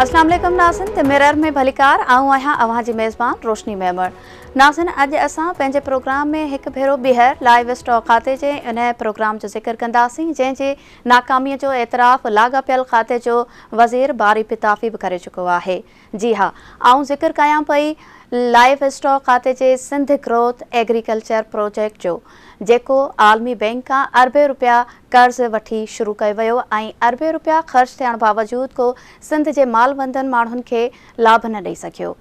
اسلام عليڪم ناظرين the mirror ۾ ڀليڪار آئون آهيان اوهان جي ميزبان روشني ميمڻ ناظرين اڄ اسان پنهنجي پروگرام ۾ هڪ ڀيرو ٻيهر لائيو اسٽاڪ کاتي جي ان پروگرام جو ذڪر ڪنداسين جنهن جي ناڪامي جو اعتراف لاڳاپيل کاتي جو وزير باري پتافي به ڪري چڪو آهي جي ها آئون ذڪر ڪيان پئي لائيو اسٽاڪ کاتي جي سنڌ گروٿ ايگريڪلچر پروجيڪٽ جو جيڪو عالمي بئنڪ کان اربين روپيا قرض وٺي شروع ڪيو ويو ۽ اربين روپيا خرچ ٿيڻ باوجود ڪو سنڌ جي مالوندن ماڻهن کي لاڀ نه ڏئي سگهيو.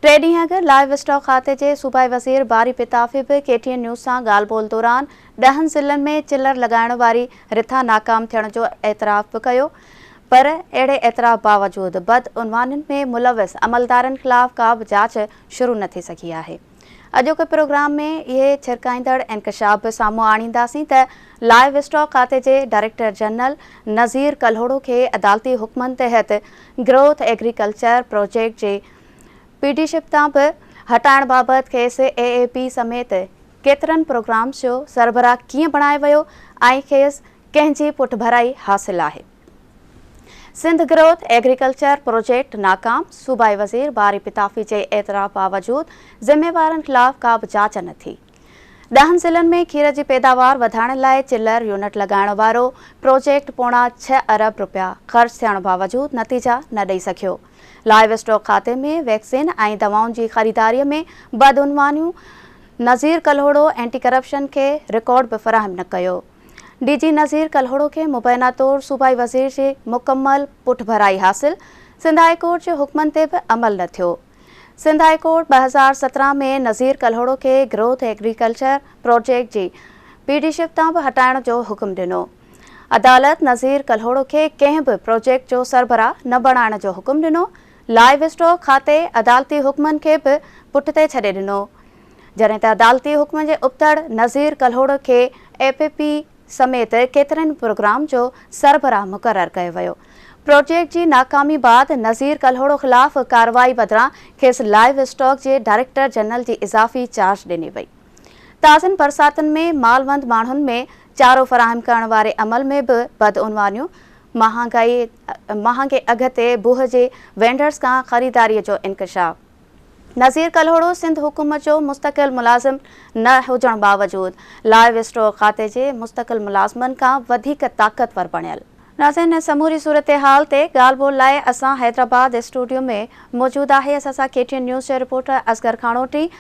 ٽي ڏينهن اڳ لائيو اسٽاڪ کاتي جي صوبائي وزير باري پتافي به ڪي ٽي اين نيوز سان ڳالهه ٻولهه دوران ڏهن ضلعن ۾ چلر لڳائڻ واري رٿا ناڪام ٿيڻ جو اعتراف به ڪيو پر اهڙي اعتراف باوجود بدعنوانين ۾ ملوث عملدارن خلاف ڪا به جاچ شروع نه ٿي سگهي آهي. اڄوڪي پروگرام ۾ اهي ڇرڪائيندڙ انڪشاف به سامهون آڻينداسين ته لائيو اسٽاڪ کاتي جي ڊائريڪٽر جنرل نذير ڪلهوڙو کي عدالتي حڪمن تحت گروٿ ايگريڪلچر پروجيڪٽ جي پي ڊي شپ تان به هٽائڻ بابت کيس اي اي پي سميت ڪيترن پروگرامز جو سربراهه ڪيئن بڻايو ويو ۽ کيس ڪنهن جي پٺڀرائي حاصل آهي. سنڌ گروٿ ايگريڪلچر پروجيڪٽ ناڪام، صوبائي وزير باري پتافي جي اعتراف باوجود ذميوارن خلاف ڪا به جاچ نه ٿي. ڏهن ضلعن ۾ کير جي پيداوار وڌائڻ لاء چلر يونٽ لڳائڻ وارو پروجيڪٽ پوڻا ڇهه ارب رپيا خرچ ٿيڻ باوجود نتيجا نه ڏئي سگهيو. لائيو اسٽاڪ کاتي ۾ ويڪسين ۽ دوائن جي خريداري ۾ بدعنوانيون، نذير ڪلهوڙو اينٽي ڪرپشن کي رڪارڊ به فراهم نه ڪيو. ڊي جي نذير ڪلهوڙو کي مبينا طور صوبائي وزير جي مڪمل پٺڀرائي حاصل، سنڌ هاء ڪورٽ جي حڪمن تي به عمل نه ٿيو. سنڌ هاء ڪورٽ 2017 ۾ نذير ڪلهوڙو کي گروٿ ايگريڪلچر پروجيڪٽ جي پي ڊي شپ تان به هٽائڻ جو حڪم ڏنو. عدالت نذير ڪلهوڙو کي ڪنهن به پروجيڪٽ جو سربراهه نه بڻائڻ جو حڪم ڏنو. لائيو اسٽاڪ کاتي عدالتي حڪمن کي به پٺتي ڇڏي ڏنو. جڏهن ته عدالتي حڪم جي ابتڙ نذير ڪلهوڙو کي اي پي پي سميت ڪيترن پروگرام جو سربراهه مقرر ڪيو ويو. پروجيڪٽ جي ناڪامي بعد نذير ڪلهوڙو خلاف ڪارروائي بدران کيس لائيو اسٽاڪ جي ڊائريڪٽر جنرل جي اضافي چارج ڏني وئي. تازين برساتن ۾ مالوند ماڻهن ۾ چارو فراهم ڪرڻ واري عمل ۾ به بدعنوانيون، مهانگائي مهانگي اگهه تي بوهه جي وينڊرز کان خريداري جو انڪشاف. نذير ڪلهوڙو سنڌ حڪومت جو مستقل ملازم نه هجڻ باوجود لائيو اسٽاڪ کاتي جي مستقل ملازمن کان وڌيڪ طاقتور بڻيل. ناظرين ان سموري صورتحال تي ڳالهه ٻولهه لاء اسان حيدرآباد اسٽوڊيو ۾ موجود آهي اسان سان ڪي ٽي اين نيوز جو رپورٽر اصغر کاڻوٽي.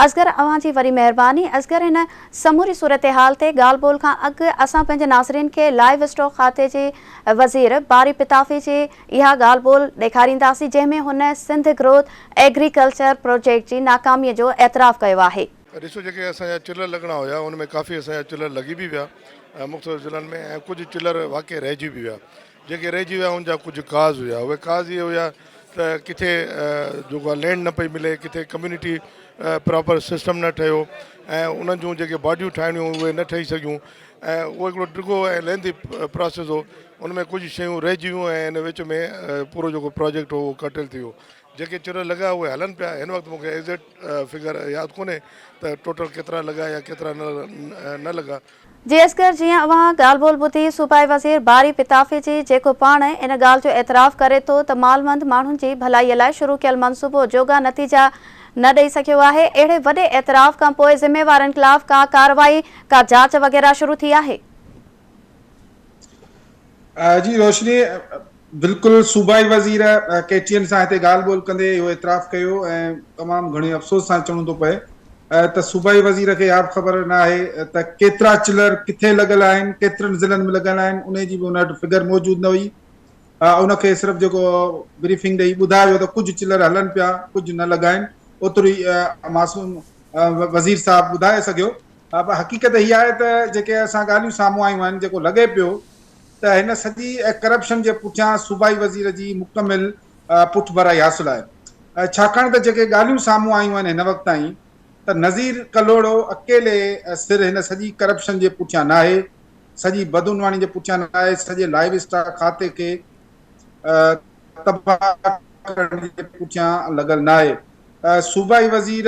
اصغر اوهان جي وڏي مهرباني. اصغر هن سموري صورتحال تي ڳالهه ٻولهه کان اڳ اسان پنهنجي ناظرين کي لائيو اسٽاڪ کاتي جي وزير باري پتافي جي اها ڳالهه ٻولهه ڏيکارينداسين جنهن ۾ هن سنڌ گروٿ ايگريڪلچر پروجيڪٽ جي ناڪامي جو اعتراف ڪيو آهي. ڏسو جيڪي اسان جا چلر لڳڻا هيا ان ۾ ڪافي اسان جا چلر لڳي به ويا مختلف ضلعن ۾ ۽ ڪجهه چلر واقعي رهجي به ويا جيڪي رهجي ويا ان جا ڪجهه ڪاز هيا اهي ڪاز اهي هيا ته ڪٿي جيڪو آهي لينڊ نه پئي ملي ڪٿي ڪميونٽي پراپر سسٽم نه ٺهيو ۽ انهن جون جيڪي باڊيون ٺاهڻيون اهي نه ٺهي سگهيون ۽ اهو هڪڙو ڊگهو ۽ لينٿي پراسيس هو ان ۾ ڪجهه شيون رهجي ويون ۽ ان وچ ۾ پورو جيڪو پراجيڪٽ هو اهو ڪٽيل ٿي ويو جيڪي چرل لڳا اهي هلن پيا هن وقت مونکي ايگزيڪٽ فگر ياد ڪونهي ته ٽوٽل ڪيترا لڳا يا ڪيترا نه لڳا. جي اصغر جيئن اوهان ڳالهه ٻولهه ٻڌي صوبائي وزير باري پتافي جي جيڪو پاڻ ان ڳالهه جو اعتراف ڪري ٿو ته مالوند ماڻهن جي ڀلائي لاء شروع ڪيل منصوبو جوڳا نتيجا نه ڏئي سگهيو آهي اهڙي وڏي اعتراف کان پوء ذميوارن خلاف ڪا ڪارروائي ڪا جاچ وغيره شروع ٿي آهي؟ جي روشني بلڪل صوبائي وزير ڪي ٽي اين سان هتي ڳالهه ٻولهه ڪندي اهو اعتراف ڪيو ۽ تمام گهڻي افسوس سان چوڻو ٿو پئي ته صوبائي وزير کي اها به خبر نه آهي ته ڪيترا چلر ڪٿي لڳل آهن ڪيترن ضلعن ۾ لڳل آهن انهي جي به ان وٽ فگر موجود نه هئي ان کي صرف جيڪو بريفنگ ڏئي ٻڌايو ويو ته ڪجهه چلر هلن پيا ڪجهه نه لڳا آهن اوترو ئي معصوم وزير صاحب ٻڌائي سگهيو پر حقيقت هي آهي ته جيڪي اسان ڳالهيون سامهون آيون آهن جيڪو لڳي پيو ته هن سڄي ڪرپشن جي پٺيان صوبائي وزير جي مڪمل پٺڀرائي حاصل آهي ڇاڪاڻ ته جيڪي ڳالهيون سامهون آيون آهن هن وقت تائين ته نذير ڪلهوڙو اڪيلي سر هن سڄي ڪرپشن جي پٺيان ناهي سڄي بدعنواني جي پٺيان ناهي سڄي لائيو اسٽاڪ کاتي کي تباهه ڪرڻ جي پٺيان لڳل ناهي صوبائي وزير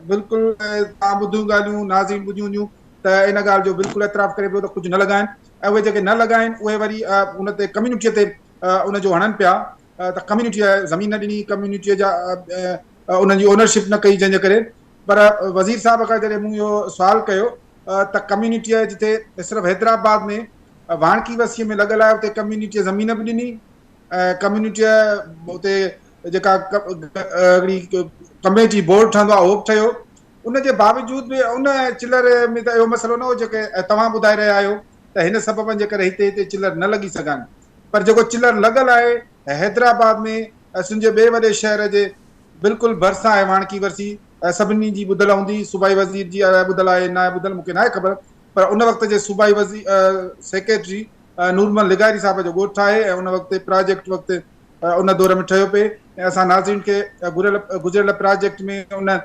بلڪل توهان ٻڌيون ڳالهيون ناظرين ٻڌيون هونديون ته ان ڳالهه جو بلڪل اعتراف ڪري پيو ته ڪجهه نه لڳا آهن ۽ اهي جيڪي نه لڳا آهن اهي وري ان تي ڪميونٽي تي ان جو هڻن پيا ته ڪميونٽيء زمين نه ڏني، ڪميونٽيء جا انهن جي اونرشپ نه ڪئي جنهن جي ڪري پر وزير صاحب کان جڏهن مون اهو سوال ڪيو ته ڪميونٽيء جتي صرف حيدرآباد ۾ واڻڪي وسيء ۾ لڳل آهي اتي ڪميونٽيء زمين به ڏني ۽ ڪميونٽيء اتي جيڪا هڪڙي ڪميٽي بورڊ ٺهندو آهي اهو به ٺهيو ان جي باوجود به ان چلر ۾ ته اهو مسئلو نه هو جيڪي توهان ٻڌائي رهيا آهيو ته هن سببن جي ڪري هتي هتي چلر نه لڳي سگهيا آهن پر جيڪو چلر لڳل آهي حيدرآباد ۾ سنڌ جي ٻئي وڏي شهر جي بلڪل ڀرسان آهي واڻڪي ورسي سڀني جي ٻڌل هوندي صوبائي وزير جي الائي ٻڌل آهي ناهي ٻڌل مون کي ناهي خبر پر ان وقت جي صوبائي وزير سيڪريٽري نورمحمد لغاري صاحب جو ڳوٺ آهي ۽ ان وقت پراجيڪٽ وقت ان دور ۾ ٺهيو پئي ۽ اسان ناظرين کي گهريل گذريل پراجيڪٽ ۾ ان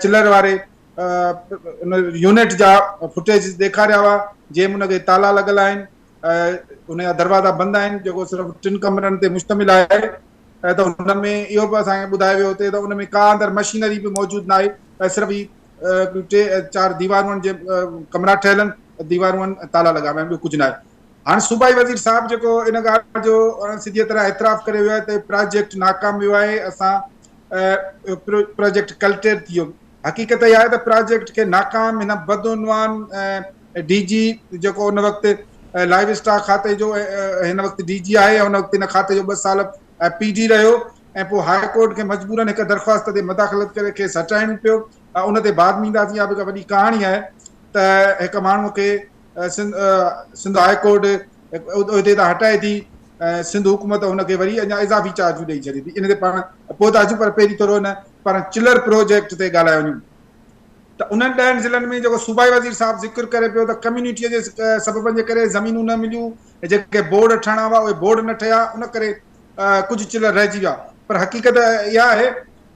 چلر واري ان يونٽ جا فوٽيج ڏيکاريا هئا جنهن ۾ ان کي تالا لڳل آهن ان جا دروازا بند آهن جيڪو صرف ٽن ڪمرن تي مشتمل آهي ته ان ۾ اهو به اسان کي ٻڌايو ويو هتي ته ان ۾ ڪا اندر مشينري به موجود ناهي صرف هي ٽي چار ديوارون جي ڪمرا ٺهيل آهن ديوارون تالا لڳا پيا آهن ٻيو ڪجهه ناهي هاڻ صوبائي وزير صاحب جيڪو ان ڳالهه جو سڌيء طرح اعتراف ڪري ويو آهي ته پراجيڪٽ ناڪام ويو آهي اسان پراجيڪٽ ڪلٽيڊ ٿي ويو حقيقت اها آهي ته پراجيڪٽ کي ناڪام هن بدعنوان ڊي جي جيڪو ان وقت لائيو اسٽاڪ کاتي جو هن وقت ڊي جي آهي ان وقت هن کاتي جو ٻه سال پي ڊي رهيو ۽ پوء هاء ڪورٽ کي مجبورن هڪ درخواست تي مداخلت ڪري کيس هٽائڻو پيو ان تي بعد ۾ اينداسين اها به هڪ وڏي ڪهاڻي آهي ته هڪ ماڻهو کي سنڌ هاء ڪورٽ عهدي تان هٽائي ٿي ۽ سنڌ حڪومت هن کي وري اڃا اضافي چارجون ڏئي ڇڏي ٿي ان تي پاڻ پوء ٿا اچون پر پهرين ٿورو هن پاڻ چلر پروجيڪٽ تي ڳالهائي وڃون ته انهن ڏهن ضلعن ۾ جيڪو صوبائي وزير صاحب ذڪر ڪري پيو ته ڪميونٽي جي سببن جي ڪري زمينون نه مليون جيڪي بورڊ ٺهڻا هئا اهي بورڊ نه ٺهيا ان ڪري ڪجهه چلر رهجي ويا پر حقيقت اها آهي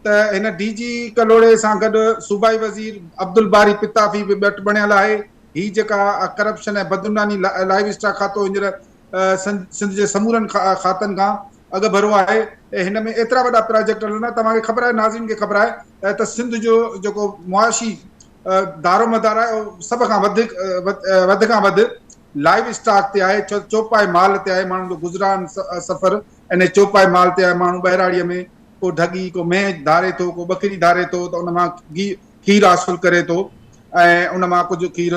ته هن ڊي جي ڪلهوڙي سان گڏ صوبائي وزير عبدالباري پتافي به ٻٽ بڻيل آهي هي جيڪا ڪرپشن ۽ بدعنواني لائيو اسٽاڪ کاتو هينئر سنڌ جي سمورن کاتن کان اڳڀرو آهي ۽ هن ۾ ايترا وڏا پراجيڪٽ هلندا توهان کي خبر آهي ناظرين کي خبر آهي ته سنڌ جو جيڪو معاشي دارومدار آهي اهو سڀ کان وڌيڪ وڌ کان وڌ لائيو اسٽاڪ تي آهي ڇو چوپائي مال تي آهي ماڻهن جو گذران سفر ان چوپائي مال تي آهي ماڻهو ٻهراڙيء ۾ ڪو ڍڳي ڪو مينهن ڌاري ٿو ڪو ٻڪري ڌاري ٿو ته ان مان کير حاصل ڪري ٿو ۽ ان مان ڪجهه کير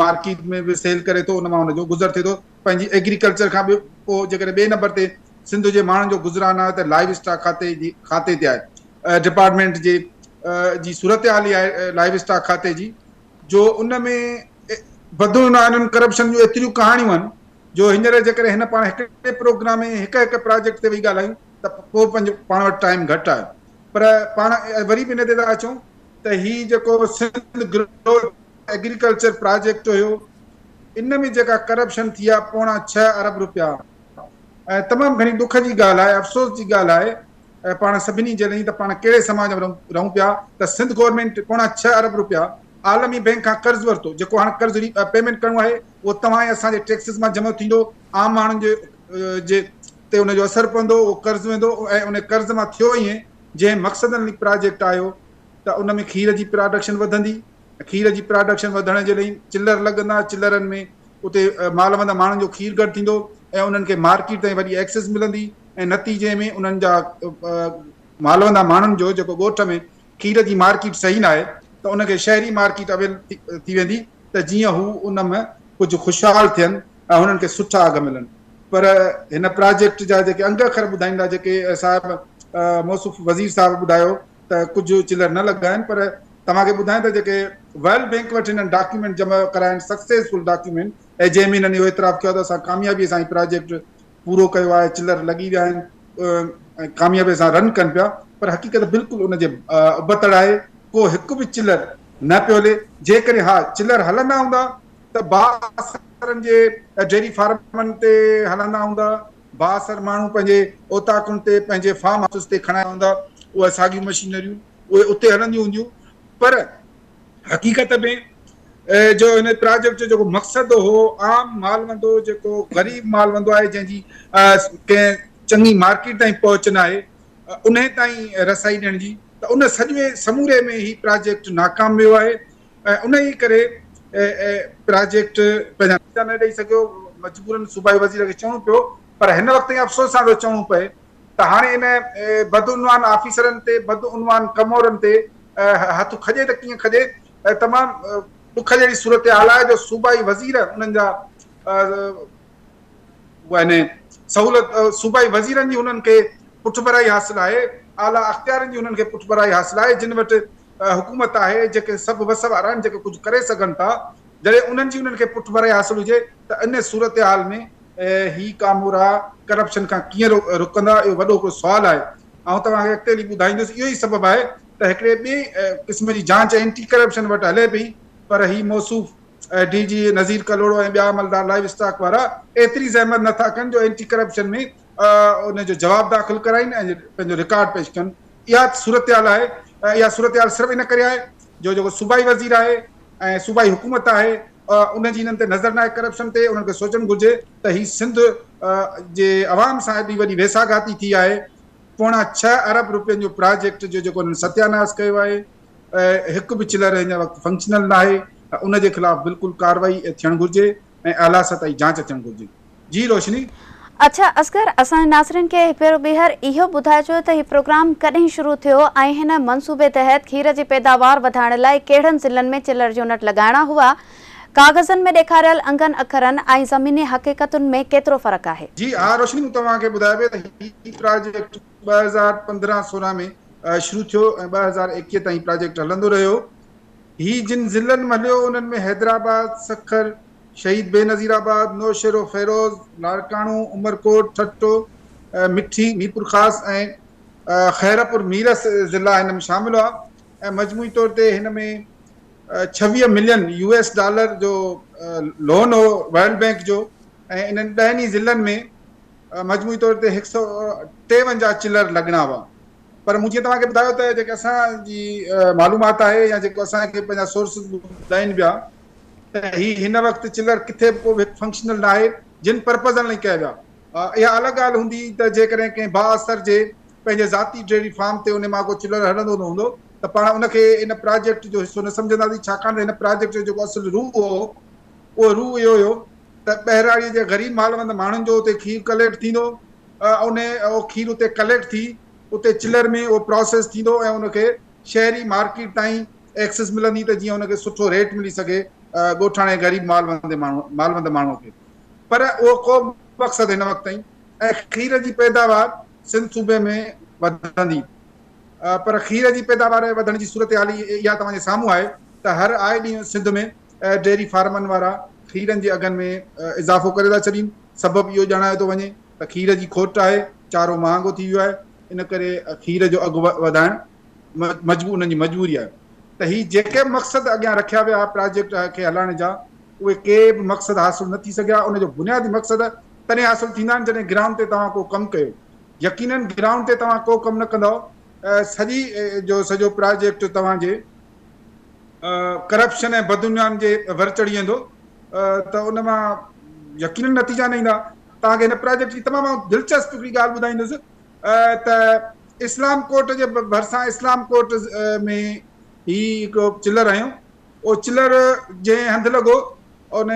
مارڪيٽ ۾ به سيل ڪري ٿو ان مان ان جو گذر ٿئي ٿو پنهنجي ايگريڪلچر کان به پوء جيڪڏهن ٻئي نمبر تي سنڌ جي ماڻهن جو گذران آهي ته لائيو اسٽاڪ کاتي جي کاتي تي آهي ڊپارٽمينٽ جي جي صورتحال اها آهي لائيو اسٽاڪ کاتي جي جو ان ۾ بدعنوانين ڪرپشن جون ايتريون ڪهاڻيون آهن جو هينئر جيڪڏهن هن پاڻ هڪڙي پروگرام ۾ هڪ هڪ پراجيڪٽ تي ويهي ڳالهايون ته پوء پنهنجو پاڻ وٽ ٽائيم گهٽ آهي پر پاڻ وري به ان تي ٿا اچون ته هي جيڪو سنڌ گروٿ ايگريڪلچر پراجيڪٽ هيو ان ۾ جيڪا ڪرپشن ٿي آهي پوڻا ڇهه ارب روپيا ۽ تمام گهڻي ڏک جي ڳالهه آهي افسوس جي ڳالهه آهي پاڻ سڀني جي لئي ته پاڻ ڪهڙي سماج ۾ رهون پيا ته سنڌ گورنمينٽ پوڻا ڇهه ارب روپيا عالمي بينڪ کان قرض ورتو جيڪو هاڻ قرض ري پيمينٽ ڪرڻو آهي اهو توهان ۽ اسان جي ٽيڪسز مان جمع ٿيندو عام ماڻهن جي جي تي ان جو اثر پوندو اهو قرض ويندو ۽ ان قرض مان ٿيو ائين جنهن مقصدن لئي پراجيڪٽ آيو ته ان ۾ کير جي پراڊڪشن وڌندي کير جي پراڊڪشن وڌڻ جي لئي چلر لڳندا چلرن ۾ اتي مال وند ماڻهن جو کير گڏ ٿيندو ۽ انهن کي مارڪيٽ تائين وڏي ايڪسيس ملندي ۽ نتيجي ۾ انهن جا مال وندا ماڻهن جو جيڪو ڳوٺ ۾ کير جي مارڪيٽ صحيح ناهي ته ان کي شهري مارڪيٽ اويل ٿي ويندي ته جيئن هو ان ۾ ڪجهه خوشحال ٿين ۽ هنن کي سٺا اگهه ملن پر هن پراجيڪٽ جا جيڪي انگ اکر ٻڌائيندا جيڪي صاحب موصوف وزير صاحب ٻڌايو ته ڪجهه چلر نه لڳا آهن پر توهان کي ٻڌايان ته جيڪي ورلڊ بينڪ وٽ هنن ڊاڪيومينٽ جمع ڪرايا آهن سڪسيسفل ڊاڪيومينٽ ۽ جنهن ۾ هنن اهو اعتراف ڪيو آهي ته اسان ڪاميابي سان هي پراجيڪٽ پورو ڪيو آهي چلر لڳي ويا آهن ۽ ڪاميابي سان رن ڪن پيا پر حقيقت بلڪل ان جي ابتڙ آهي ڪو هڪ به چلر نه پيو هلي جيڪڏهن ها چلر هلندا هوندا ته بااثرن جي ڊيري فارمن تي هلندا هوندا، بااثر ماڻهو پنهنجي اوطاقن تي پنهنجي فارم هائوسز تي کڻايا هوندا اهي ساڳيون مشينريون اهي اتي هلنديون هونديون پر حقيقت ۾ جو هن پراجيڪٽ جو جيڪو مقصد هو عام مالوندو جيڪو غريب مالوندو آهي جنهن جي ڪنهن چڱي مارڪيٽ تائين پهچ ناهي انهي تائين رسائي ڏيڻ جي ته ان سڄي سموري ۾ هي پراجيڪٽ ناڪام ويو آهي ۽ انهيء ڪري پراجيڪٽ پنهنجا نتيجا نه ڏئي سگهيو، مجبورن صوبائي وزير کي چوڻو پيو پر هن وقت تائين افسوس سان ٿو چوڻو پئي ته هاڻي ان بدعنوان آفيسرن تي بدعنوان ڪمورن تي هٿ کڄي ته ڪيئن کڄي؟ تمام ڏک جهڙي صورتحال آهي جو صوبائي وزير انهن جا يعني سهولت صوبائي وزيرن جي انهن کي پٺڀرائي حاصل آهي، اعليٰ اختيارين جي انهن کي پٺڀرائي حاصل آهي، جن وٽ حڪومت آهي، جيڪي سڀ وس وارا آهن، جيڪي ڪجهه ڪري سگهن ٿا، جڏهن انهن جي انهن کي پٺڀرائي حاصل هجي ته ان صورتحال ۾ هي ڪامورا ڪرپشن کان ڪيئن رڪندا اهو وڏو هڪڙو سوال آهي. آئون توهان کي اڳتي هلي ٻڌائيندس. اهو ئي سبب آهي ته هڪڙي ٻئي قسم جي جاچ اينٽي ڪرپشن وٽ هلي پئي پر هي موصوف ڊي جي نذير ڪلهوڙو ۽ ٻيا عملدار لائيو اسٽاڪ وارا ايتري زحمت نه ٿا ڪن جو اينٽي ڪرپشن ۾ ان جو جواب داخل ڪرائين ۽ پنهنجو رڪارڊ پيش ڪن. اها صورتحال آهي. اها صورتحال صرف ان ڪري آهي جو جيڪو صوبائي وزير آهي ۽ صوبائي حڪومت آهي ان جي انهن تي نظر ناهي ڪرپشن تي انهن کي سوچڻ گهرجي ته هي سنڌ جي عوام سان ايڏي وڏي ويساهه گهاتي ٿي آهي پوڻا ڇهه ارب روپين جو پراجيڪٽ جو جيڪو انهن ستياناس ڪيو آهي هڪ به چلر هن وقت فنڪشنل ناهي ان جي خلاف بلڪل ڪارروائي ٿيڻ گهرجي ۽ اعليٰ سطحي جاچ ٿيڻ گهرجي. جي روشني. اڇا اصغر اسان جي ناظرين کي هڪ ڀيرو ٻيهر اهو ٻڌائجو ته هي پروگرام ڪڏهن شروع ٿيو ۽ هن منصوبي تحت کير جي پيداوار وڌائڻ لاء ڪهڙن ضلعن ۾ چلر يونٽ لڳائڻا هئا، ڪاغذن ۾ ڏيکاريل انگن اکرن ۽ زميني حقيقتن ۾ ڪيترو فرق آهي؟ جي ها روشني مون توهان کي ٻڌايو پئي ته هي پراجيڪٽ 2015 16 ۾ شروع ٿيو ۽ 2021 تائين پراجيڪٽ هلندو رهيو. هي جن ضلعن ۾ هليو انهن ۾ حيدرآباد، سکر، شهيد بينظير آباد، نوشهروفيروز، لاڙڪاڻو، عمرڪوٽ، ٺٽو، مٺي، ميرپورخاص ۽ خيرپور ميرس ضلعا هن ۾ شامل هئا ۽ مجموعي طور تي هن ۾ 26 ملين يو ايس ڊالر جو لون هو ورلڊ بئنڪ جو ۽ انهن ڏهن ئي ضلعن ۾ مجموعي طور تي 153 چلر لڳڻا هئا پر مون جيئن توهان کي ٻڌايو ته جيڪي اسان جي معلومات آهي يا جيڪو اسان کي پنهنجا سورسز ٻڌائين پيا ته هي هن وقت چلر ڪٿي به ڪو به هڪ فنڪشنل ناهي جن پرپزن لاء ڪيا ويا. اها الڳ ڳالهه هوندي ته جيڪڏهن ڪنهن بااثر جي پنهنجي ذاتي ڊيري فارم تي ان مان ڪو چلر هلندو نه هوندو ته پاڻ ان کي ان پراجيڪٽ جو حصو نه سمجهنداسين ڇاڪاڻ ته هن پراجيڪٽ جو جيڪو اصل روح هو اهو روح اهو هيو ته ٻهراڙي جي غريب مالوند ماڻهن جو اتي کير ڪليڪٽ ٿيندو ان اهو کير اتي ڪليڪٽ ٿي اتي چلر ۾ اهو پراسيس ٿيندو ۽ ان کي شهري مارڪيٽ تائين ايڪسس ملندي ته جيئن ان کي سٺو ريٽ ملي سگهي ڳوٺاڻي غريب مالوند ماڻهو مالوند ماڻهو کي پر اهو ڪو مقصد هن وقت تائين ۽ کير جي پيداوار سنڌ صوبي ۾ وڌندي پر کير جي پيداوار وڌڻ جي صورتحال اها توهان جي سامهون آهي ته هر آئي ڏينهن سنڌ ۾ ڊيري فارمن وارا کيرن جي اگهن ۾ اضافو ڪري ٿا ڇڏين سبب اهو ڄاڻايو ٿو وڃي ته کير جي کوٽ آهي چارو مهانگو ٿي ويو آهي ان ڪري کير جو اگهه وڌائڻ مجبور انهن جي مجبوري آهي ته هي جيڪي به مقصد اڳيان رکيا ويا پراجيڪٽ کي هلائڻ جا اهي ڪي به مقصد حاصل نه ٿي سگهيا ان جو بنيادي مقصد تڏهن حاصل ٿيندا آهن جڏهن گرائونڊ تي توهان ڪو ڪم ڪيو يقينن گرائونڊ تي توهان ڪو ڪم نه ڪندؤ سڄي جو سڄو پراجيڪٽ توهان جي ڪرپشن ۽ بدعنوان جي ور چڙهي ويندو ته ان مان يقينن نتيجا نه ايندا توهان کي هن پراجيڪٽ جي تمام دلچسپ هڪڙي ڳالهه ٻڌائيندس ته اسلام ڪوٽ جي ڀرسان اسلام ڪوٽ ۾ هي هڪڙو چلر هنيو اهو چلر جنهن هنڌ لڳو ان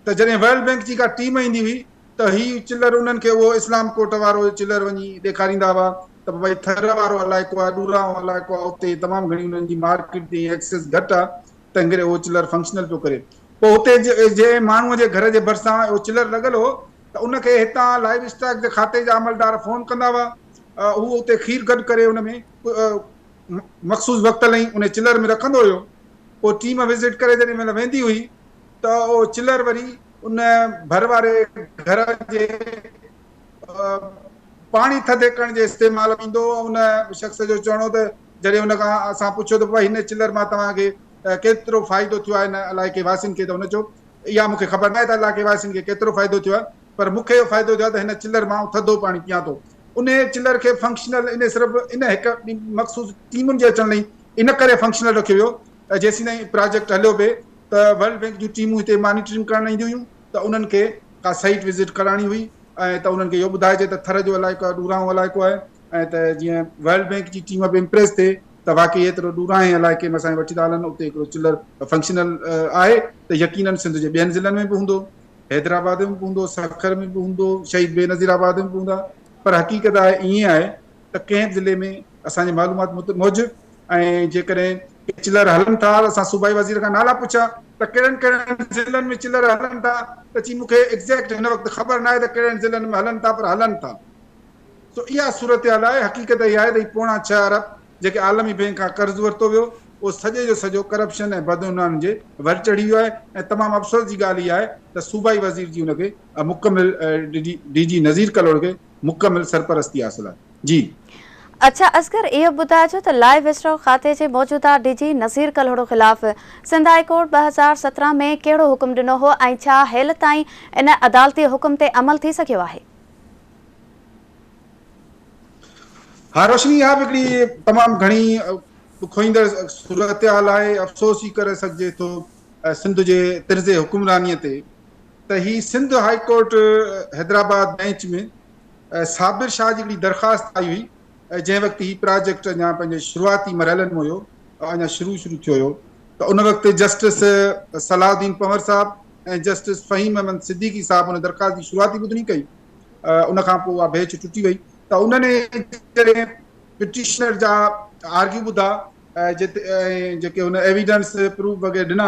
ته جڏهن ورلڊ بينڪ جي ڪا ٽيم ايندي هئي ته هي چلر انهن کي اهو اسلام ڪوٽ وارو چلر وڃي ڏيکاريندا هئا ته ڀائي ٿر وارو علائقو آهي ڏورانهون علائقو آهي اتي تمام گهڻي انهن جي مارڪيٽ جي ايڪسيس گهٽ آهي تنهن ڪري اهو چلر فنڪشنل پيو ڪري پوء اتي جنهن ماڻهوء جي گهر جي ڀرسان اهو چلر لڳل هو ته ان کي هتان لائيو اسٽاڪ جي کاتي جا عملدار فون ڪندا هئا هو اتي کير گڏ ڪري ان ۾ مخصوص وقت لئين ان چلر ۾ رکندو هيو پوء ٽيم وزٽ ڪري جڏهن مهل ويندي هئي ته اهو چلر وري ان ڀر واري گهر جي پاڻي ٿڌي ڪرڻ جي استعمال ۾ ايندو هو ان شخص جو چوڻ هو ته جڏهن ان کان اسان پڇيو ته بابا هن چلر مان توهان کي ڪيترو فائدو ٿيو آهي هن علائقي واسين کي ته هن چيو اها مون کي خبر ناهي ته علائقي واسين کي ڪيترو فائدو ٿيو آهي پر مون کي اهو فائدو ٿيو آهي ته هن چلر مان آئون ٿڌو پاڻي پيان ٿو. انهيء چلر کي فنڪشنل ان صرف ان هڪ مخصوص ٽيمن جي اچڻ لئي ان ڪري فنڪشنل رکيو ويو ته جيسين تائين پراجيڪٽ هليو پئي ته ورلڊ بينڪ جون ٽيمون هتي مانيٽرنگ ڪرڻ اينديون هيون ته انهن کي ڪا سائيٽ وزٽ ڪرائڻي هئي ۽ ته انهن کي اهو ٻڌائجي ته ٿر جو علائقو آهي ڏورانهون علائقو آهي ۽ ته جيئن ورلڊ بينڪ جي ٽيم به امپريس ٿئي ته واقعي ايترو ڏورانهين علائقي ۾ اسان کي وٺي ٿا هلن اتي هڪڙو چلر فنڪشنل آهي ته يقينن سنڌ جي ٻين ضلعن ۾ به هوندو، حيدرآباد ۾ به هوندو، سکر ۾ به هوندو، شهيد بينظير آباد ۾ به هوندا. پر حقيقت آهي ائين آهي ته ڪنهن به ضلعي ۾ اسان جي معلومات موجب ۽ جيڪڏهن ڪي چلر هلن ٿا ته اسان صوبائي وزير کان نالا پڇيا ته ڪهڙن ڪهڙن ضلعن ۾ چلر هلن ٿا ته چي مون کي ايگزيڪٽ هن وقت خبر ناهي ته ڪهڙن ضلعن ۾ هلن ٿا پر هلن ٿا. سو اها صورتحال آهي، حقيقت اها آهي ته هي پوڻا ڇهه ارب جيڪي عالمي بئنڪ کان قرض ورتو ويو اهو سڄي جو سڄو ڪرپشن ۽ بدعنوانين جي ور چڙهي ويو آهي ۽ تمام افسوس جي ڳالهه اها آهي ته صوبائي وزير جي ان کي مڪمل ڊي جي نذير ڪلهوڙو کي مڪمل سرپرستي حاصل آهي. جي. اڇا اصغر اهو ٻڌائجو ته لائيو اسٽاڪ کاتي جي موجوده ڊي جي نذير ڪلهوڙو خلاف سنڌ هائي ڪورٽ 2017 ۾ ڪهڙو حڪم ڏنو هو ۽ ڇا هيل تائين ان عدالتي حڪم تي عمل ٿي سگهيو آهي؟ ها روشني اها به هڪڙي تمام گهڻي ڏکوئيندڙ صورتحال آهي افسوس ئي ڪري سگهجي ٿو سنڌ جي طرز حڪمراني تي ته هي Sindh high court Hyderabad bench ۾ Sabir Shah جي هڪڙي درخواست آئي هئي جنهن وقت هي پراجيڪٽ اڃا پنهنجي شروعاتي مرحلن ۾ هيو اڃا شروع شروع ٿيو هيو ته ان وقت جسٽس صلاح الدين پنور صاحب ۽ جسٽس فهيم احمد صديقي صاحب ان درخواست جي شروعاتي ٻڌڻي ڪئي ان کان پوء اها بيچ ٽٽي وئي ته انهن جڏهن پٽيشنر جا آرگيو ٻڌا جتي ۽ جيڪي هن ايويڊنس پروف وغيره ڏنا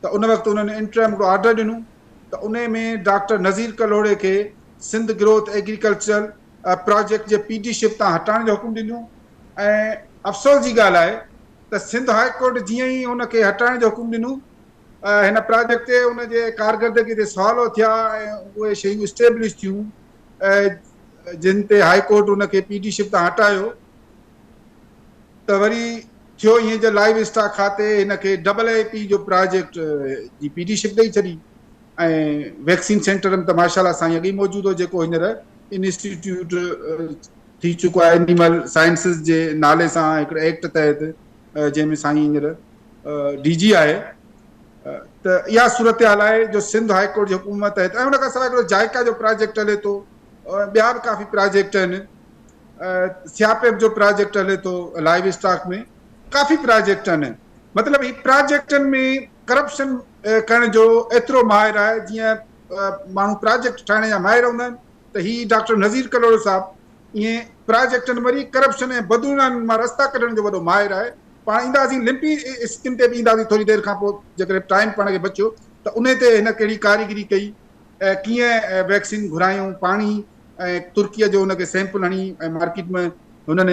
ته ان وقت انهن انٽرم هڪڙو آرڊر ڏنو ته ان ۾ ڊاڪٽر نذير ڪلهوڙي کي سنڌ گروٿ ايگريڪلچرل پراجيڪٽ جي پي ڊي شپ تان هٽائڻ جو حڪم ڏنو ۽ افسوس جي ڳالهه آهي ته سنڌ هاء ڪورٽ جيئن ئي ان کي هٽائڻ جو حڪم ڏنو هن پراجيڪٽ تي ان جي ڪارڪردگي تي سوال اٿيا ۽ اهي شيون اسٽيبلش ٿيون جن تي هائي ڪورٽ ان کي پي ڊي شپ تان هٽايو ته وري ٿيو ائين جو لائيو اسٽاڪ کاتي هن کي ڊبل اي پي جو پراجيڪٽ جي پي ڊي شپ ڏئي ڇڏي ۽ ويڪسين سينٽر ۾ ته ماشاء الله سائين اڳ ئي موجود هو جيڪو هينئر انسٽيٽيوٽ ٿي چڪو آهي اينيمل سائنسز جي نالي سان هڪڙي ايڪٽ تحت جنهن ۾ سائين هينئر ڊي جي آهي ته اها صورتحال آهي جو سنڌ هائي ڪورٽ جي حڪم تحت ۽ ان کان سواء هڪڙو جائڪا جو پراجيڪٽ هلي ٿو ٻيا به ڪافي پراجيڪٽ آهن سياپيپ جو پراجيڪٽ هلي ٿو لائيو اسٽاڪ ۾ ڪافي پراجيڪٽ آهن مطلب هي پراجيڪٽن ۾ ڪرپشن ڪرڻ جو ايترو ماهر آهي جيئن ماڻهو پراجيڪٽ ٺاهڻ جا ماهر هوندا آهن ته هي ڊاڪٽر نذير ڪلهوڙو صاحب ائين پراجيڪٽن وري ڪرپشن ۽ بدعنوانين مان رستا ڪڍڻ جو وڏو ماهر آهي. پاڻ اينداسين لمپي اسڪن تي به اينداسين ٿوري دير کان پوء جيڪڏهن ٽائيم پاڻ کي بچيو ته انهي تي هن ڪهڙي ڪاريگري ڪئي ۽ ڪيئن ويڪسين گهرايون پاڻي ۽ ترڪي جو ان کي سيمپل هڻي ۽ مارڪيٽ ۾ هنن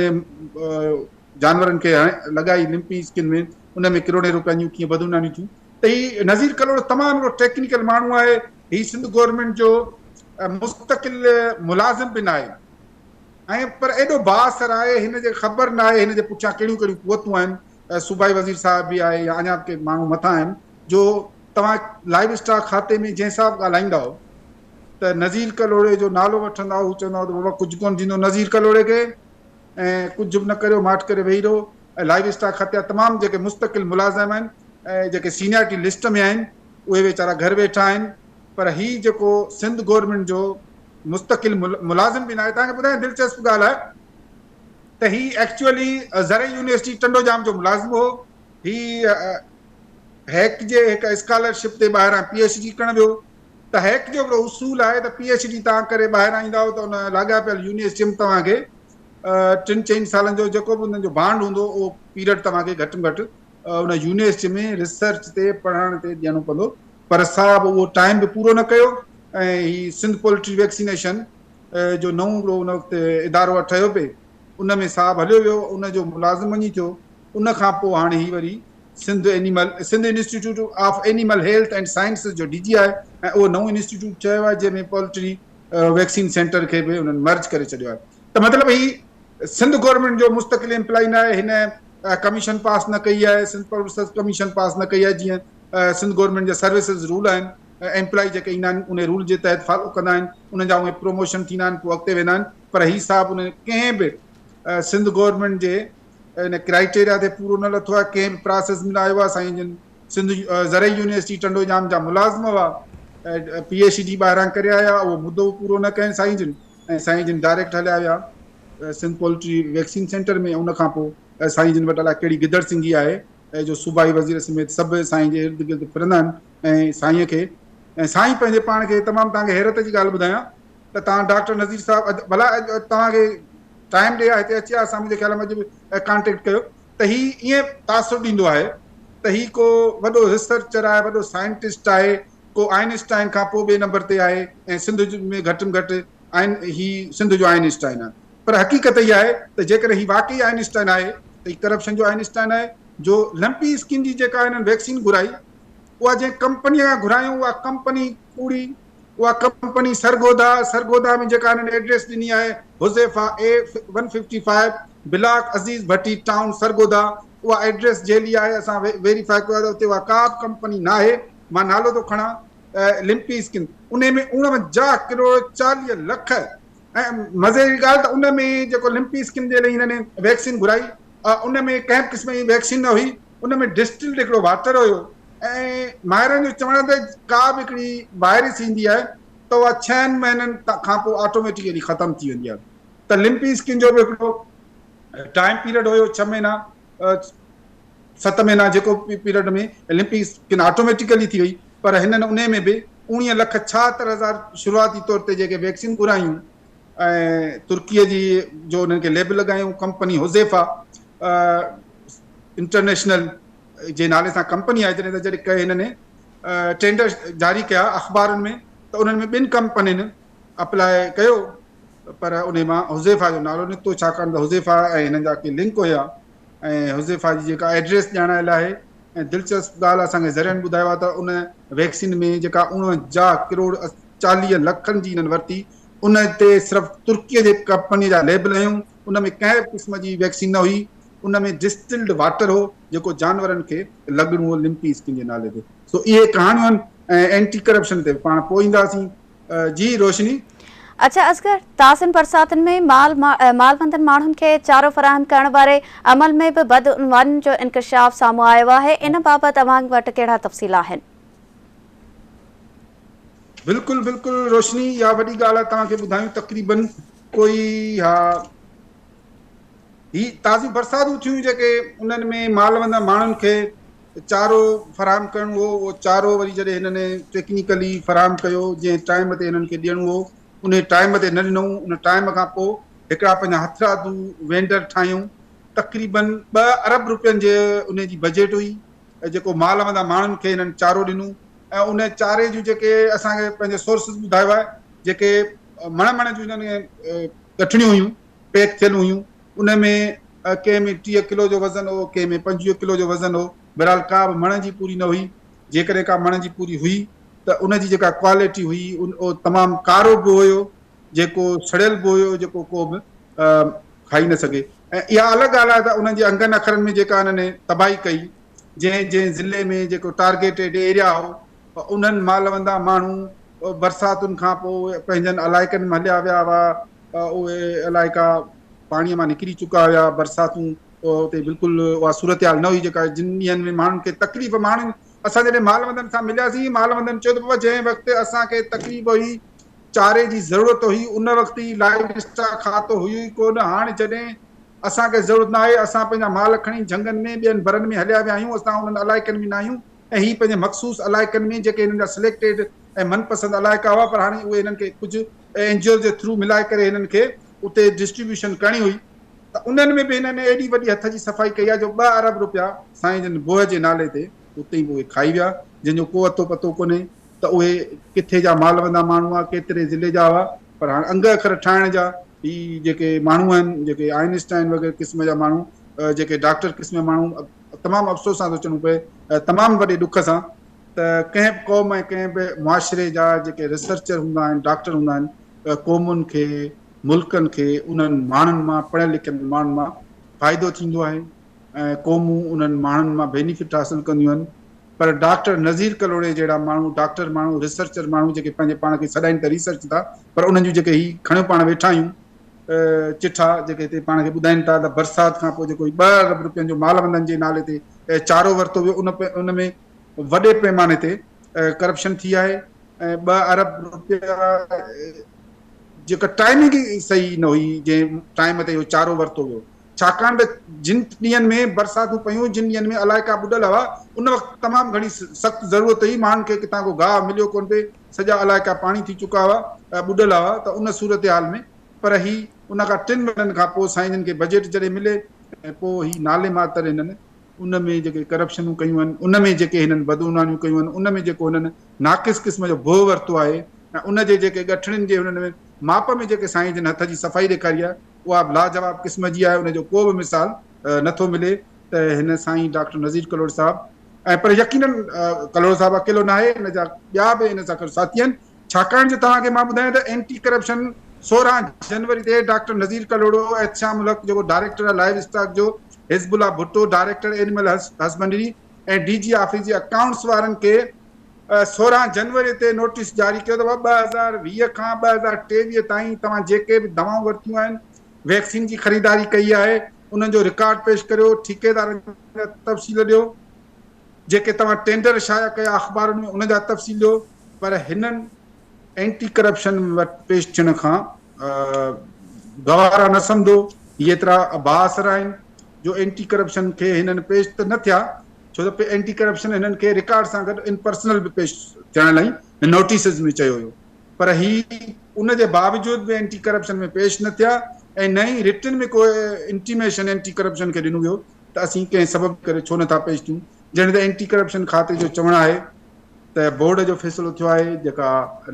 جانورن کي لڳائي لمپي اسڪن ۾ ان ۾ ڪروڙين روپين جون ڪيئن بدعنوانيون ٿيون ته هي نذير ڪلهوڙو تمام هڪڙو ٽيڪنيڪل ماڻهو آهي هي سنڌ گورنمينٽ جو مستقل ملازم به ناهي ۽ پر ايڏو بااثر آهي هن جي خبر ناهي هن جي پٺيان ڪهڙيون ڪهڙيون قوتون آهن صوبائي وزير صاحب به آهي يا اڃا به ڪي ماڻهو مٿان آهن جو توهان لائيو اسٽاڪ کاتي ۾ جنهن سان به ڳالهائيندائو ته نذير ڪلهوڙي جو نالو وٺندائو هو چوندائو ته بابا ڪجهه ڪونه ٿيندو نذير ڪلهوڙي کي ۽ ڪجهه به نه ڪريو ماٺ ڪري ويهي رهو ۽ لائيو اسٽاڪ کاتي جا تمام جيڪي مستقل ملازم آهن ۽ جيڪي سينيارٽي لسٽ ۾ آهن اهي ويچارا گهر ويٺا آهن پر هي جيڪو سنڌ گورنمينٽ جو مستقل ملازم به ناهي. توهان کي ٻڌايان دلچسپ ڳالهه آهي ته هي ايڪچوئلي زرعي يونيورسٽي ٽنڊوڄام جو ملازم هو. هي هيڪ جي هڪ اسڪالرشپ تي ٻاهران پي ايڇ ڊي ڪرڻ ويو ته هيڪ جو هڪڙو اصول آهي ته پي ايڇ ڊي توهان ڪري ٻاهران ايندائو ته ان لاڳاپيل يونيورسٽي ۾ توهان کي ٽن چئن سالن جو جيڪو به انهن جو بانڊ هوندو اهو پيريڊ توهان کي گهٽ ۾ گهٽ ان يونيورسٽي ۾ ريسرچ تي پڙهڻ تي ڏيڻو پوندو پر صاحب اهو ٽائيم به پورو نه ڪيو ۽ هي سنڌ پولٽري ويڪسينيشن جو نئون هڪڙو ان وقت ادارو ٺهيو پئي ان ۾ صاحب هليو ويو ان جو ملازم وڃي ٿيو ان کان پوء هاڻي هي وري Sindh animal Sindh institute of animal health and sciences جو ڊي جي آهي ۽ اهو نئون انسٽيٽيوٽ ٺهيو آهي جنهن ۾ پولٽري ويڪسين سينٽر کي به انهن مرج ڪري ڇڏيو آهي ته مطلب هي سنڌ گورنمينٽ جو مستقل امپلائي نه آهي هن ڪميشن پاس نه ڪئي آهي سنڌ پبلڪ سروس ڪميشن پاس نه ڪئي آهي جيئن سنڌ گورنمينٽ جا سروسز رول آهن ايمپلائي جيڪي ايندا آهن انهي رول جي تحت فالو ڪندا آهن انهن جا اهي پروموشن ٿيندا آهن پوء اڳتي ويندا آهن پر هي صاحب ان ڪنهن به سنڌ گورنمينٽ جي ان ڪرائيٽيريا تي پورو نه لٿو آهي ڪنهن به پراسيس ۾ نه آيو آهي سائين جن سنڌ زرعي يونيورسٽي ٽنڊو ڄام جا ملازم هئا پي ايڇ ڊي ٻاهران ڪري آيا اهو مدو به پورو نه ڪين سائين جن ۽ سائين جن ڊائريڪٽ هليا ويا سنڌ پولٽري ويڪسين سينٽر ۾ ان کان پوء سائين جن وٽ الاء ڪهڙي گدڙ سنگهي آهي جو صوبائي وزير سميت سڀ سائين جي ارد گرد ڦرندا آهن ۽ سائين کي ۽ سائين پنهنجي پاڻ کي تمام توهان کي حيرت جي ڳالهه ٻڌايان ته توهان ڊاڪٽر نذير صاحب ڀلا توهان کي ٽائيم ڏي ها هتي اچي ها اسان منهنجي خيال ۾ اڄ به ڪانٽيڪٽ ڪيو ته هي ائين تاثر ڏيندو آهي ته هي ڪو وڏو ريسرچر آهي وڏو سائنٽسٽ آهي ڪو آئنسٽائن کان پوء ٻئي نمبر تي آهي ۽ سنڌ ۾ گهٽ ۾ گهٽ آئن هي سنڌ جو آئنسٽائن آهي پر حقيقت اها آهي ته جيڪڏهن هي واقعي آئنسٽائن آهي ته هي ڪرپشن جو آئنسٽائن آهي جو لمپي اسڪين جي جيڪا هنن ويڪسين گهرائي اها جنهن ڪمپني کان گهرايون اها ڪمپني ڪوڙي اها ڪمپني سرگوڌا سرگوڌا ۾ جيڪا هنن ايڊريس ڏني آهي Huzaifa A 155 block Aziz Bhatti town Sargodha اها ايڊريس جعلي آهي اسان ويريفائي ڪيو آهي ته اتي اها ڪا به ڪمپني ناهي مان نالو ٿو کڻان لمپي اسڪن انهي ۾ 49 ڪروڙ 40 لک ۽ مزي جي ڳالهه ته ان ۾ جيڪو لمپي اسڪن جي لئي هنن ويڪسين گهرائي ان ۾ ڪنهن به قسم جي ويڪسين نه هئي ان ۾ ڊسٽلڊ هڪڙو واٽر هيو ۽ ماهرن جو چوڻ آهي ته ڪا به هڪڙي وائرس ايندي آهي ته اها ڇهن مهينن کان پوء آٽوميٽيڪلي ختم ٿي ويندي آهي ته لمپي اسڪن جو به هڪڙو ٽائيم پيريڊ هيو ڇهه مهينا ست مهينا جيڪو پيريڊ ۾ لمپي اسڪن آٽوميٽيڪلي ٿي وئي پر هنن انهي ۾ به اوڻيهه لک ڇاهتر هزار شروعاتي طور تي جيڪي ويڪسين گهرايون ۽ ترڪي جي جو انهن کي ليبل لڳايون ڪمپني حذيفه انٽرنيشنل جي نالي سان ڪمپني آهي جڏهن ته جڏهن ڪي هنن ٽينڊر جاري ڪيا اخبارن ۾ ته انهن ۾ ٻن ڪمپنين اپلاء ڪيو پر انهي مان حذيفه جو نالو نڪتو ڇاڪاڻ ته حذيفه ۽ هنن جا ڪي لنڪ هيا ۽ حذيفه جي جيڪا ايڊريس ڄاڻايل آهي ۽ دلچسپ ڳالهه اسان کي ذريعن ٻڌايو آهي ته ان ويڪسين ۾ جيڪا 49 ڪروڙ 40 لکن جي هنن ورتي ان تي صرف ترڪي جي ڪمپني جا ليبل هيون ان ۾ ڪنهن به قسم جي ويڪسين نه هئي ان ۾ ڊسٽلڊ واٽر هو جيڪو جانورن کي لڳڻو هو لمپي اسڪن جي نالي تي سو اهي ڪهاڻيون آهن ۽ اينٽي ڪرپشن تي پاڻ پوء اينداسين جي روشني. اڇا اصغر، تازين برساتن ۾ مال مالوندن ماڻهن کي چارو فراهم ڪرڻ واري عمل ۾ به بدعنوانين جو انڪشاف سامهون آيو آهي، ان بابت اوهان وٽ ڪهڙا تفصيل آهن؟ بلڪل بلڪل روشني اها وڏي ڳالهه آهي توهان کي ٻڌايون تقريبن ڪوئي ها هي تازيون برساتون ٿيون جيڪي انهن ۾ مالوند ماڻهن کي چارو فراهم ڪرڻو هو اهو چارو وري جڏهن هنن ٽيڪنيڪلي فراهم ڪيو جنهن ٽائيم تي هنن کي ڏيڻو هو انهي ٽائيم تي نه ڏنو ان ٽائيم کان پوء هڪڙا پنهنجا هٿرادو وينڊر ٺاهيون تقريبن ٻه ارب روپين جي انهي جي بجيٽ هئي جيڪو مالوندا ماڻهن کي هنن چارو ڏنو ۽ ان چاري جون جيڪي اسان کي پنهنجي سورسز ٻڌايو آهي جيڪي مڻ مڻ جون هنن ڳٺڻيون هيون پيڪ ٿيل هيون، ان ۾ ڪنهن ۾ 30 ڪلو جو وزن هو، ڪنهن ۾ 25 ڪلو جو وزن هو، بهرحال ڪا به مڻ جي پوري نه هئي، جيڪڏهن ڪا مڻ جي پوري هئي ته ان جي جيڪا ڪوالٽي هئي اهو تمام ڪارو به هيو، جيڪو سڙيل به هيو، جيڪو ڪو به کائي نه سگهي ۽ اها الڳ ڳالهه آهي ته انهن جي انگن اکرن ۾ جيڪا انهن تباهي ڪئي، جنهن جنهن ضلعي ۾ جيڪو ٽارگيٽيڊ ايريا هو انهن مالوندا ماڻهو برساتن کان پوء پنهنجن علائقن ۾ هليا ويا هئا، اهي علائقا پاڻي مان نڪري چڪا هيا، برساتون اتي بلڪل اها صورتحال نه هئي جيڪا جن ڏينهن ۾ ماڻهن کي تڪليف ماڻهن اسان جڏهن مالوندن سان ملياسين مالوندن چيو ته بابا جنهن وقت اسان کي تڪليف هئي چاري جي ضرورت هئي ان وقت ئي لائيو اسٽاڪ کاتو هيو ئي ڪونه هاڻ جڏهن اسان کي ضرورت نه آهي اسان پنهنجا مال کڻي جهنگن ۾ ٻين برن ۾ هليا ويا آهيون اسان انهن علائقن ۾ نه آهيون ۽ هي پنهنجي مخصوص علائقن ۾ جيڪي هنن جا سليڪٽيڊ ۽ من پسند علائقا هئا پر هاڻي اهي هنن کي ڪجهه اين جي اوز جي ٿرو ملائي ڪري هنن کي اتي ڊسٽريبيوشن ڪرڻي هئي ته انهن ۾ به هنن ايڏي وڏي هٿ جي صفائي ڪئي آهي جو ٻه ارب روپيا سائين جن بوهه جي نالي تي اتي ئي به اهي کائي ويا جنهن جو ڪو اتو پتو ڪونهي ته اهي ڪٿي جا مالوندا ماڻهو هئا ڪيتري ضلعي جا هئا پر هاڻ انگ اکر ٺاهڻ جا هي جيڪي ماڻهو آهن جيڪي آئنسٽائن وغيره قسم جا ماڻهو جيڪي ڊاڪٽر قسم جا ماڻهو تمام افسوس سان ٿو چوڻو پئي تمام وڏي ڏک سان ته ڪنهن به قوم ۽ ڪنهن به معاشري جا جيڪي ريسرچر هوندا آهن، ڊاڪٽر هوندا آهن، قومن کي، ملڪن کي انهن ماڻهن مان، پڙهيل لکيل ماڻهن مان فائدو ٿيندو آهي ۽ قومون انهن ماڻهن مان بينيفٽ حاصل ڪنديون آهن پر ڊاڪٽر نذير ڪلهوڙي جهڙا ماڻهو، ڊاڪٽر ماڻهو، ريسرچر ماڻهو جيڪي پنهنجي پاڻ کي سڏائين ته ريسرچ ٿا پر انهن جون جيڪي هي کڻيو پاڻ ويٺا آهيون چٺا جيڪي هتي پاڻ کي ٻڌائين ٿا ته برسات کان پوء جيڪو هي ٻه ارب روپين جو مالوندن جي نالي تي چارو ورتو ويو ان ان ۾ وڏي پيماني تي ڪرپشن ٿي آهي ۽ ٻه ارب روپيا جيڪا ٽائمنگ ئي صحيح نه هئي جنهن ٽائيم تي اهو چارو ورتو ويو ڇاڪاڻ ته جن ڏينهن ۾ برساتون پيون جن ڏينهن ۾ علائقا ٻڏل هئا ان وقت تمام گهڻي سخت ضرورت هئي ماڻهن کي ڪٿان ڪو گاهه مليو ڪونه پئي سڄا علائقا پاڻي ٿي چڪا هئا، ٻڏل هئا ته ان صورتحال ۾ پر هي ان کان ٽن مهينن کان پوء سائين جن کي بجيٽ جڏهن ملي ۽ پوء هي نالي ماتر هنن ان ۾ جيڪي ڪرپشنون ڪيون آهن، ان ۾ جيڪي هنن بدعنوانيون ڪيون آهن، ان ۾ جيڪو هنن ناقص قسم جو بهه ورتو آهي ۽ ان جي جيڪي ڳٺڙين جي هنن ۾ ماپ ۾ جيڪي سائين جن هٿ جي صفائي ڏيکاري آهي اها به لاجواب قسم جي آهي، ان جو ڪو به مثال نه ٿو ملي ته هن سائين ڊاڪٽر نذير ڪلهوڙو صاحب ۽ پر يقينن ڪلهوڙو صاحب اڪيلو ناهي، ان جا ٻيا به ان سان گڏ ساٿي آهن، ڇاڪاڻ جو توهان کي مان ٻڌايان ته اينٽي ڪرپشن 16 جنوري تي ڊاڪٽر نذير ڪلهوڙو، احتشام الحق جيڪو ڊائريڪٽر آهي لائيو اسٽاڪ جو، حزب الله Bhutto director animal husbandry ۽ D G office جي اڪائونٽس وارن کي 16 جنوري تي نوٽيس جاري ڪيو ته 2020 کان 2023 تائين توهان جيڪي به دوائون ورتيون آهن، ويڪسين جي خريداري ڪئي آهي، انهن جو رڪارڊ پيش ڪريو، ٺيڪيدارن جا تفصيل ڏيو، جيڪي توهان ٽينڊر شايع ڪيا اخبارن ۾ ان جا تفصيل ڏيو، پر هنن اينٽي ڪرپشن وٽ پيش ٿيڻ کان گوارا نه سمجهو، هي ايترا بااثر آهن جو اينٽي ڪرپشن کي هنن پيش ته نه ٿيا، ڇو ته اينٽي ڪرپشن هنن کي رڪارڊ سان گڏ ان پرسنل به پيش ٿيڻ لاء نوٽيسز ۾ چيو هيو، پر هي ان جي باوجود به اينٽي ڪرپشن ۾ پيش نه ٿيا ۽ نه ئي رٽن ۾ ڪو انٽيميشن اينٽي ڪرپشن کي ڏنو ويو ته اسين ڪنهن سبب ڪري ڇو نه ٿا پيش ٿيون، جڏهن ته اينٽي ڪرپشن کاتي جو چوڻ آهي ته بورڊ جو فيصلو ٿيو آهي جيڪا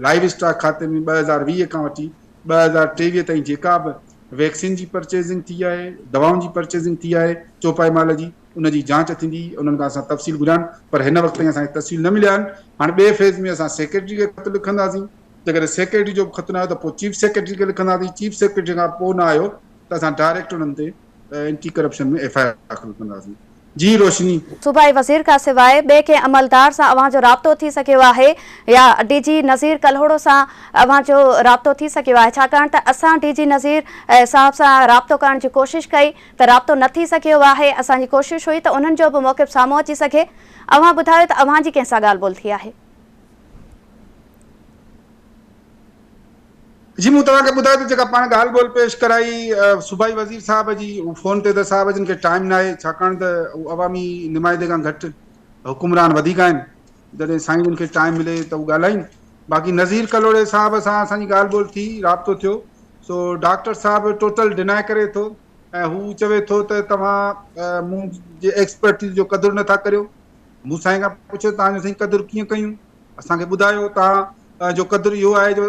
لائيو اسٽاڪ کاتي ۾ 2020 کان وٺي 2023 تائين جيڪا به ويڪسين جي پرچيزنگ ٿي آهي، دوائن جي پرچيزنگ ٿي آهي چوپائي مال جي، ان جي جاچ ٿيندي، انهن کان اسان تفصيل گهريا آهن پر هن وقت تائين اسان کي تفصيل نه مليا آهن، هاڻي ٻئي فيز ۾ اسان سيڪريٽري کي خط لکنداسين، جيڪڏهن سيڪريٽري جو به خط نه آيو ته پوء چيف سيڪريٽري کي لکنداسين، چيف سيڪريٽري کان پوء نه آيو ته اسان ڊائريڪٽ انهن تي anti corruption ۾ F I R داخل ڪنداسين. جي روشني. صوبائي وزير کان سواء ٻئي ڪنهن عملدار سان اوهان جو رابطو ٿي سگهيو آهي يا ڊي جي نذير ڪلهوڙو سان اوهان جو رابطو ٿي سگهيو آهي ڇاڪاڻ ته اسان ڊي جي نذير صاحب سان رابطو ڪرڻ جي ڪوشش ڪئي ته رابطو نه ٿي سگهيو آهي اسان جي ڪوشش هئي ته انهن جو به موقف سامهون اچي سگهي اوهان ٻڌايو ته اوهان جي ڪنهن سان ڳالهه ٻولهه ٿي آهي. جي مون توهان کي ٻڌايو ته جيڪا پاڻ ڳالهه ٻولهه پيش ڪرائي صوبائي وزير صاحب جي هو فون تي ته صاحب جن کي ٽائيم ناهي ڇاڪاڻ ته هو عوامي نمائندي کان گهٽ حڪمران وڌيڪ آهن جڏهن سائين جن کي ٽائيم ملي ته هو ڳالهائين باقي نذير ڪلهوڙي صاحب سان اسان جي ڳالهه ٻولهه ٿي رابطو ٿيو سو ڊاڪٽر صاحب ٽوٽل ڊنائي ڪري ٿو ۽ هو چوي ٿو ته توهان مون جي ايڪسپرٽيز جو قدر نٿا ڪريو مون سائين کان پڇيو توهان جو سائين قدر ڪيئن ڪيون اسان کي ٻڌايو توهان جو قدر اهو آهي جو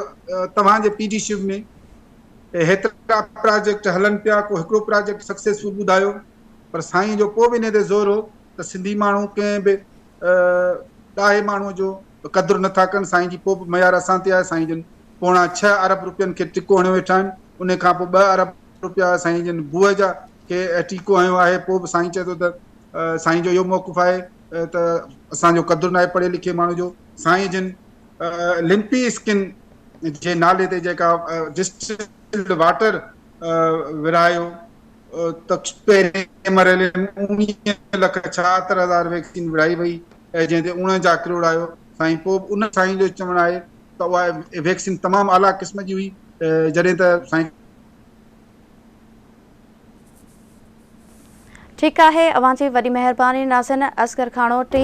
توهان جي پي ڊي شپ ۾ هيترا پراجيڪٽ هلن پيا ڪو هڪڙو پراجيڪٽ سڪسيسفل ٻڌايو پر سائين جو پوء به انهي تي زور هو ته سنڌي ماڻهو ڪنهن به ڏاهي ماڻهو جو قدر نٿا ڪن سائين جي پوء به معيار اسان تي آهي سائين جن پوڻا ڇهه ارب روپين کي ٽڪو هڻيو ويٺا آهن انهي کان پوء 2 ارب روپيا سائين جن بوء جا کي ٽيڪو هنيو آهي پوء به سائين چئي ٿو ته سائين جو اهو موقف آهي ته اسان جو قدر ناهي پڙهي لکي ماڻهو جو. سائين جن لمپي اسڪن جي نالي تي جيڪا ڊسٽلڊ واٽر ورهايو ته پهرين مرحلي ۾ 19 لک 76 هزار ويڪسين ورهائي وئي جنهن تي 49 ڪروڙ آيو سائين پوء به ان سائين جو چوڻ آهي ته اها ويڪسين تمام اعليٰ قسم جي هئي جڏهن ته سائين ٺيڪ آهي اوهان جي وڏي مهرباني ناظرين اصغر کاڻوٽي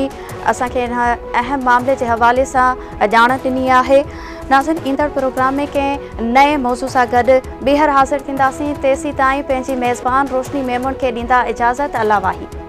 اسان کي ان اهم معاملي جي حوالي سان ڄاڻ ڏني آهي ناظرين ايندڙ پروگرام ۾ ڪنهن نئين موضوع سان گڏ ٻيهر حاضر ٿينداسين تيسين تائين پنهنجي ميزبان روشني ميمڻ کي ڏيندا اجازت الله واهي.